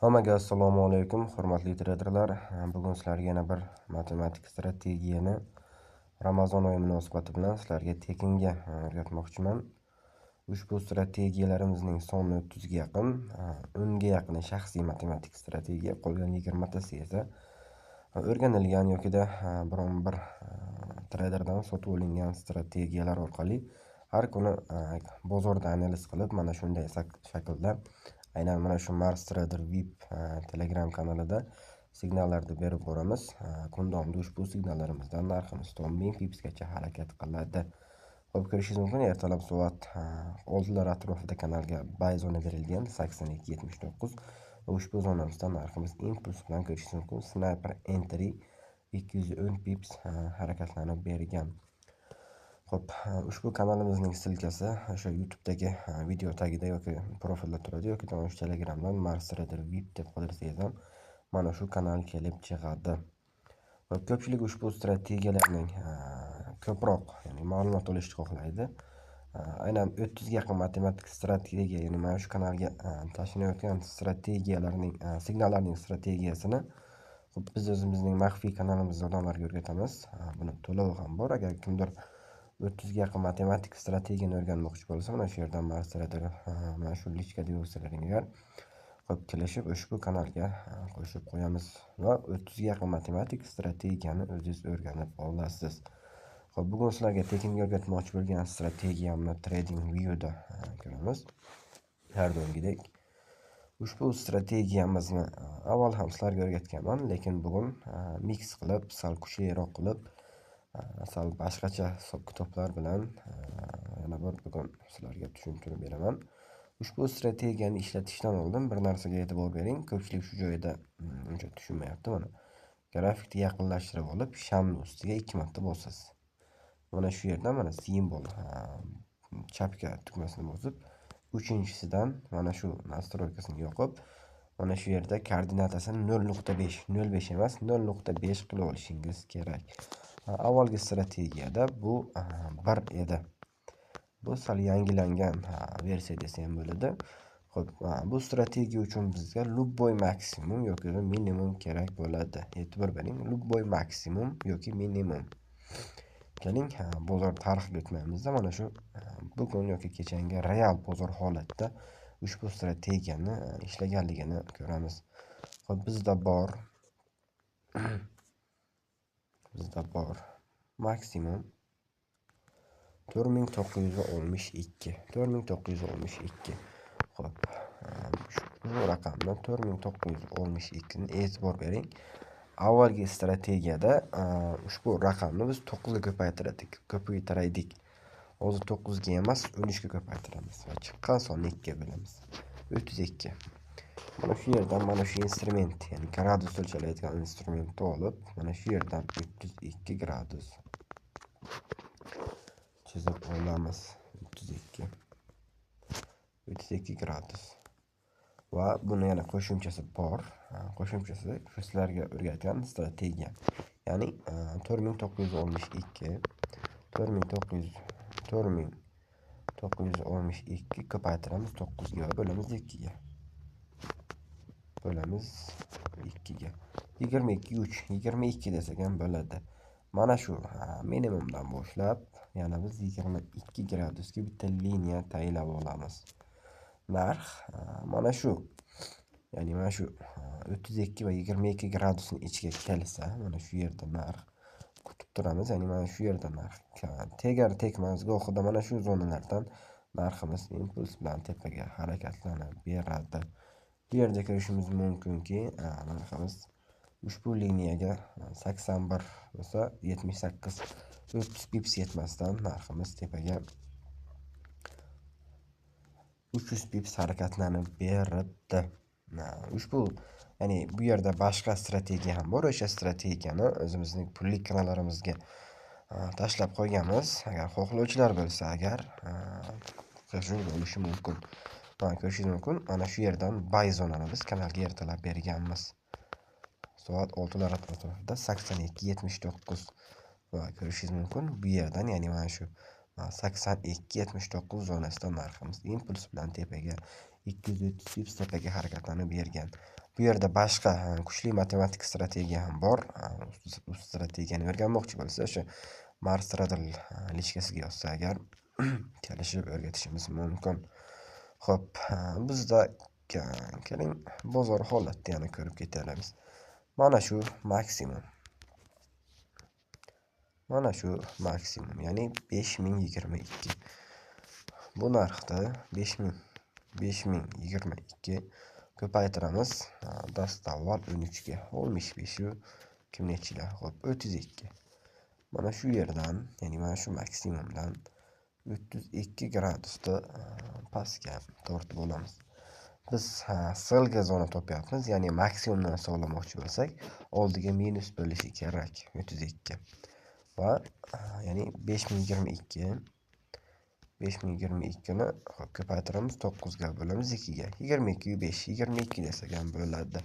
Hammaga assalomu alaykum, hurmatli treyderlar. Bugun sizlarga yana bir matematik strategiyani Ramazon oyi munosabati bilan sizlarga tekinga o'rgatmoqchiman. Ushbu strategiyalarimizning soni 30 ga yaqin, 10 ga yaqini shaxsiy matematik strategiya, qolgan 20 tasi esa o'rganilgan yokida biron bir treyderdan sotib olingan strategiyalar orqali har kuni bozorda analiz qilib, mana shunday shaklda aynan mana shu Mars Trader VIP Telegram kanalida signallarni berib boramiz. Kun davomida ushbu signallarimizdan narximiz 1000 pipsgacha harakat qiladi. Xo'p, ko'rishingiz mumkin, ertalab soat 6lar atrofida kanalga buy zona berilgan 82.79 va ushbu zonamizdan narximiz impuls bilan ko'rishingiz mumkin sniper entry 210 pips harakatlanib bergan. Xo'p, ushbu kanalimizning ссылкасы o'sha YouTube'dagi video tagida yoki profilda turadi yoki o'sha Telegramdan Mars Trader VIP deb qidirsangiz ham mana shu kanal kelib chiqadi. Va ko'pchilik ushbu strategiyalarning ko'proq, ya'ni ma'lumot olishni xohlaydi. Aynan 30 ga yaqin matematik strategiya, ya'ni mana shu kanalga tashlanayotgan strategiyalarning, signallarning strategiyasini xo'p, biz o'zimizning maxfiy kanalimizda odamlarga o'rgatamiz. Buni to'lovi ham bor. Agar kimdir 30 ga yaqin matematik strategiyani o'rganmoqchi bo'lsa, mana shu yerdan Mars Trader mana shu личка da yozsalaring agar, xo'p, kelishib ushbu kanalga qo'shib qo'yamiz va 30 ga yaqin matematik strategiyani o'zingiz o'rganib olasiz. Xo'p, bugun sizlarga tekinga o'rgatmoqchi bo'lgan strategiyamni Trading View'da ko'ramiz. Har doimgidek ushbu strategiyamizni avval ham sizlarga o'rgatganman, lekin bugun mix qilib, sal kuchliroq qilib, sal boshqacha hisob-kitoblar bilan yana bir bugun sizlarga tushuntirib beraman. Ushbu strategiyani ishlatishdan oldin bir narsaga e'tibor bering. Ko'pchilik shu joyda uncha tushunmayapti. Mana grafikni yaqinlashtirib olib, shamni ustiga 2 marta bosasiz. Mana shu yerdan mana simvol chapka tugmasini bosib, uchinchisidan mana shu настройка sini yoqib, mana shu yerda koordinatasini 0.5, 0.5 emas, 0.5 qilib olishingiz kerak. Avvalgi strategiyada bu 1 edi. Bu sal yangilangan versiya desa ham bo'ladi. Xo'p, bu strategiya uchun bizga любой maksimum yoki minimum kerak bo'ladi. E'tibor bering, любой maksimum yoki minimum. Keling, bozor tarixiga o'tmaymizda, mana shu bugun yoki kechangi real bozor holatda ushbu strategiyani ishlaganligini ko'ramiz. Xo'p, bizda bor maksimum 4962, 4962. Xo'p, shu raqamni 4962 ni e'tibor bering. Avvalgi strategiyada ushbu raqamni biz 9 ga ko'paytirdik. Hozir 9 ga emas, 13 ga ko'paytiramiz va chiqqan sonni 2 ga bo'lamiz. 32. Mana shu yerdan mana shu instrument, ya'ni gradus o'lchalaydigan instrumentni olib, mana shu yerdan 32 gradus chizib olamiz. 32. 32 gradus. Va buni yana qo'shimchasi bor. Qo'shimchasi shu sizlarga o'rgatgan strategiya. Ya'ni 4962, 4900, 4962 ko'paytiramiz 9 ga va bo'lamiz 2 ga. Bo'lamiz 2 ga. 22 3, 22 desak ham bo'ladi. Mana shu minimumdan boshlab yana biz 22 gradusga bitta liniya tayinlab olamiz. Narx mana shu, ya'ni mana shu 32 va 22 gradusning ichiga kelsa, mana shu yerda narx kutib turamiz, ya'ni mana shu yerda narx tegar tegmas gohida mana shu zonalardan narximiz impuls bilan tepaga harakatlanib beradi. Bu yerda ko'rishimiz mumkinki, narximiz ushbu liniyaga 81 bo'lsa 78, 30 pips yetmasdan narximiz tepaga 300 pips harakatlanib beribdi. Ushbu, ya'ni bu yerda boshqa strategiya ham bor. O'sha strategiyani o'zimizning pullik kanallarimizga tashlab qo'yganmiz. Agar xohlovchilar bo'lsa, agar qo'shib olishi mumkin. Mana ko'rishingiz mumkin. Mana shu yerdan buy zonani biz kanalga ertalab berganmiz. Soat 6lar atrofida 82.79 va ko'rishingiz mumkin. Bu yerdan, ya'ni mana shu 82.79 zonasida narximiz impuls bilan tepaga 230 pips tepaga harakatlanib bergan. Bu yerda boshqa kuchli matematik strategiya ham bor. U strategiyani o'rganmoqchi bo'lsa, o'sha Mars Trader lichkasiga yozsa agar kelishib o'rgatishimiz mumkin. Xo'p, bizda keling bozor holatini yana ko'rib ketamiz. Mana shu maksimum. Mana shu maksimum, ya'ni 5022. Bu narxda 5022 ko'paytiramiz. Dastavval 13 ga 65 u kim nechilar? Xo'p, 32. Mana shu yerdan, ya'ni mana shu maksimumdan 32 gradusda pastga tortib olamiz. Biz sellga zona topyapmiz, ya'ni maksimumdan hisoblamoqchi bo'lsak, oldiga minus bo'lishi kerak 32. Va ya'ni 5022 5022 ni hop ko'paytiramiz, 9 ga bo'lamiz 2 ga. 22 5 22 desak ham bo'ladi.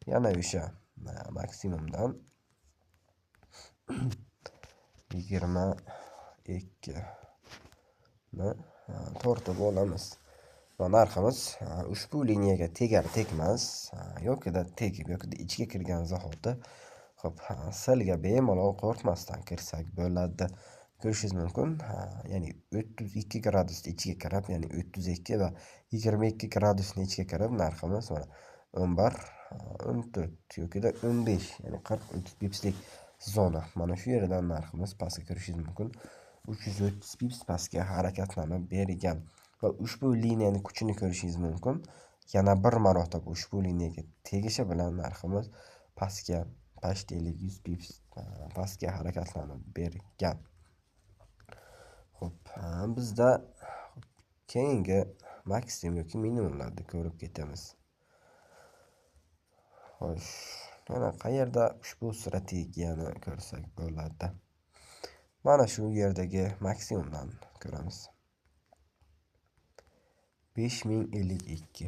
Yana o'sha maksimumdan 22 ni tortib olamiz. Va narximiz ushbu liniyaga tegar tegmas, yokida tegib yokida ichga kirgan zahoti, xo'p, sellga bemalol qo'rqmasdan kirsak bo'ladi. Ko'rishingiz mumkin, ya'ni 32 gradus ichiga kirib, ya'ni 32 va 22 gradusni ichiga kirib narximiz mana 11, 14 yokida 15, ya'ni 40-30 pipslik zona. Mana shu yerdan narximiz pastga ko'rishingiz mumkin. 330 pips pastga harakatlanib bergan. Va ushbu liniyaning kuchini ko'rishingiz mumkin. Yana bir marotaba ushbu liniyaga tegishi bilan narximiz pastga почти 100 pips pastga harakatlanib bergan. Xo'p, bizda keyingi maksimum yoki minimumlarni ko'rib ketamiz. Xo'sh, yana qayerda ushbu strategiyani ko'rsak bo'ladi? Mana shu yerdagi maksimumdan ko'ramiz. 5052.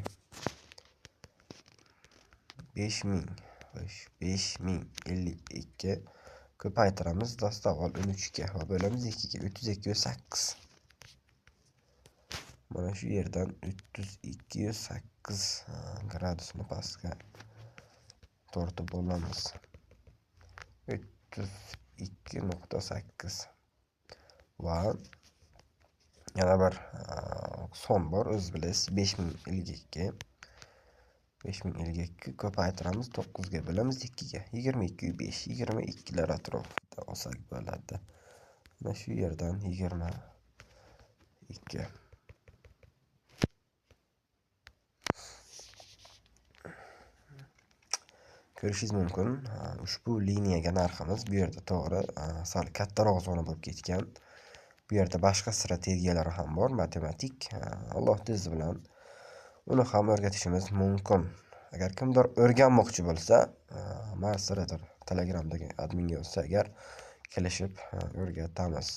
5000, xo'sh, 5052 ko'paytiramiz, dastavval 13 ga va bo'lamiz 2 ga, 32.8. Mana shu yerdan 32.8 gradusni pastga tortib olamiz. 32.8 va yana bir son bor, o'z bilasiz, 5052. 5052 ko'paytiramiz, 9 ga bo'lamiz 2 ga, 22.5, 22 lar atrofida olsak bo'ladi. Mana shu yerdan 22. Ko'rishingiz mumkin, ushbu liniyaga narximiz bu yerda to'g'ri sal kattaroq zona bo'lib ketgan. Bu yerda boshqa strategiyalar ham bor, matematik. Alloh tezi bilan uni ham o'rgatishimiz mumkin. Agar kimdir o'rganmoqchi bo'lsa, Mars Trader Telegramdagi adminga yozsa agar kelishib o'rgatamiz.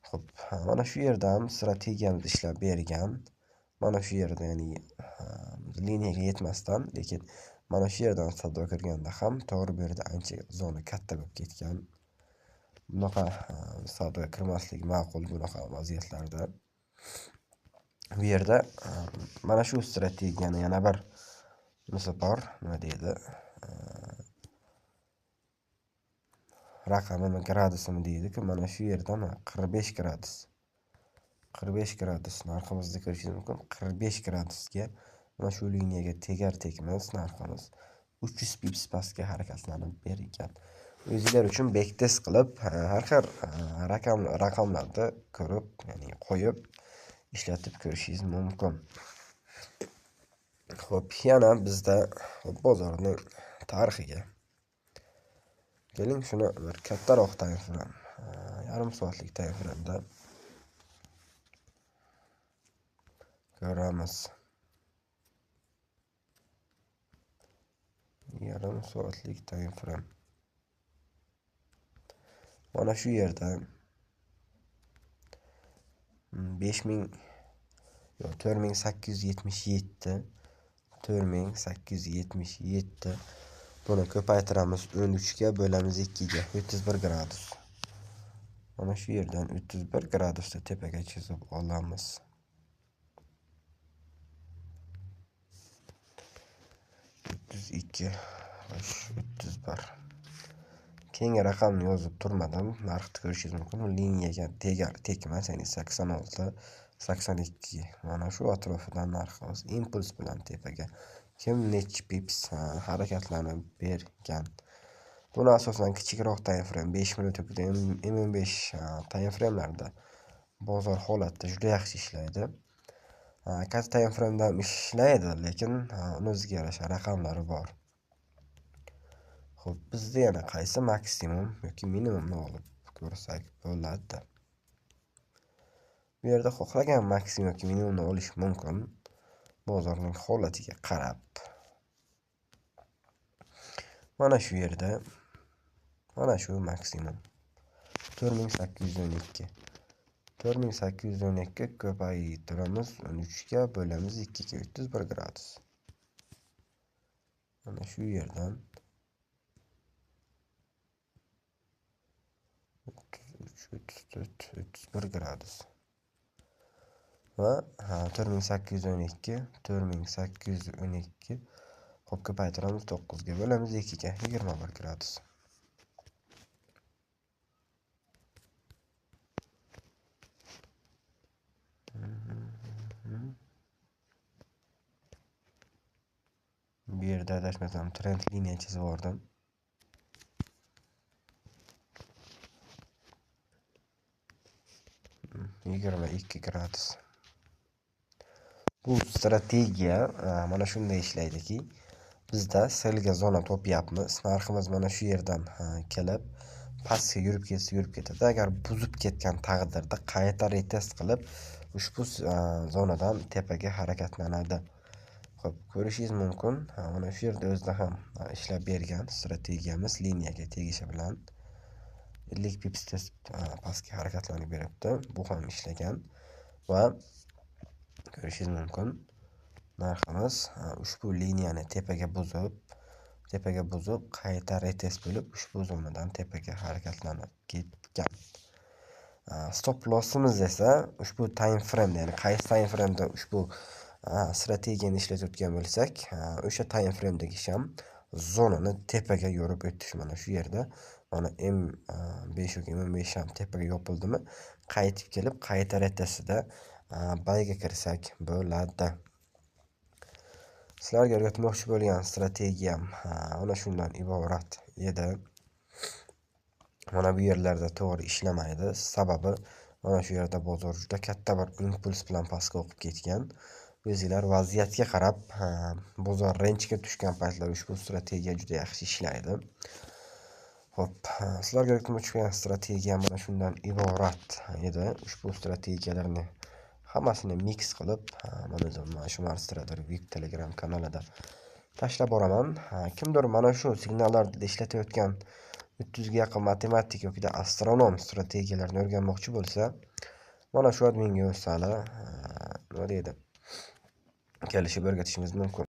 Xo'p, mana shu yerda ham strategiyamiz ishlab bergan. Mana shu yerda, ya'ni liniyaga yetmasdan, lekin mana shu yerdan savdo kirganda ham to'g'ri bu yerda ancha zona katta bo'lib ketgan. Bunaqa savdoga kirmaslik ma'qul bunaqa vaziyatlarda. Bu yerda mana shu strategiyani yana bir nima bor, nima deydi? Raqamini, gradusini deydi-ku, mana shu yerdan 45 gradus. 45 gradus narximizni ko'rishingiz mumkin. 45 gradusga mana shu liniyaga tegar tegmas narximiz 300 pips pastga harakatlanib bergan. O'zinglar uchun backtest qilib, har xil raqamlarni ko'rib, ya'ni qo'yib ishlatib ko'rishingiz mumkin. Xo'p, yana bizda bozorning tarixiga keling, shuni bir kattaroq time frame, yarim soatlik time frame'da ko'ramiz. Yarim soatlik time frame. Mana shu yerda 5000 yo'q, 4877, 4877 buni ko'paytiramiz 13 ga bo'lamiz 2 ga, 31 gradus. Mana shu yerdan 31 gradusda tepaga chizib olamiz. 32, 31. Keyingi raqamni yozib turmadim. Narxni ko'rishingiz mumkin. Liniyaga tegar tekmas, ya'ni 86, 82. Mana shu atrofidan narximiz impuls bilan tepaga kim nechi pips harakatlanib bergan. Buni asosan kichikroq time frame 5 minut yoki M5 time framelarda bozor holatda juda yaxshi ishlaydi. Katta time frame'da ham ishlaydi, lekin uni o'ziga yarasha raqamlari bor. Xo'p, bizda yana qaysi maksimum yoki minimumni olib ko'rsak bo'ladi. Bu yerda xohlagan maksimum yoki minimumni olish mumkin, bozorning holatiga qarab. Mana shu yerda mana shu maksimum 4812. 4812 ko'paytiramiz 13 ga bo'lamiz 2 ga 301 gradus. Mana shu yerdan 33, 34, 31 gradus. Va 4812, 4812 xo'p ko'paytiramiz 9 ga bo'lamiz 2 ga 21 gradus. Bu yerda adashmasam trend liniya chizib yubordim. 22 gradus. Bu strategiya mana shunday ishlaydiki, bizda sellga zona topyapmiz. Narximiz mana shu yerdan kelib pastga yurib ketsa yurib ketadi. Agar buzib ketgan taqdirda qayta retest qilib ushbu zonadan tepaga harakatlanadi. Xo'p, ko'rishingiz mumkin. Mana shu yerda o'zida ham ishlab bergan strategiyamiz liniyaga tegishi bilan 50 pips test pastga harakatlanib beribdi. Bu ham ishlagan va ko'rishingiz mumkin. Narximiz ushbu liniyani tepaga buzib qayta retest bo'lib ushbu zonadan tepaga harakatlanib ketgan. Stop lossimiz esa ushbu time frame, ya'ni qaysi time frame'da ushbu strategiyani ishlatayotgan bo'lsak, o'sha time frame'dagi ham zonani tepaga yorib o'tish. Mana shu yerda mana M5 yoki M5 ham tepaga yopildimi, qaytib kelib qayta retestida buyga kirsak bo'ladi. Sizlarga o'rgatmoqchi bo'lgan strategiyam ana shundan iborat edi. Mana bu yerlarda to'g'ri ishlamaydi. Sababi mana shu yerda bozor juda katta bir impuls bilan pastga o'qib ketgan. O'zinglar vaziyatga qarab bozor range'ga tushgan paytlar ushbu strategiya juda yaxshi ishlaydi. Xo'p, sizlarga o'rgatmoqchi bo'lgan strategiya mana shundan iborat edi. Ushbu strategiyalarni hammasini mix qilib, mana o'zim mana shu Mars Trader VIP Telegram kanalida tashlab boraman. Kimdir mana shu signallarda ishlatayotgan 300 ga yaqin matematik yoki astronom strategiyalarni o'rganmoqchi bo'lsa, mana shu adminga yozsalar, nima deydi, kelishib o'rgatishimiz mumkin.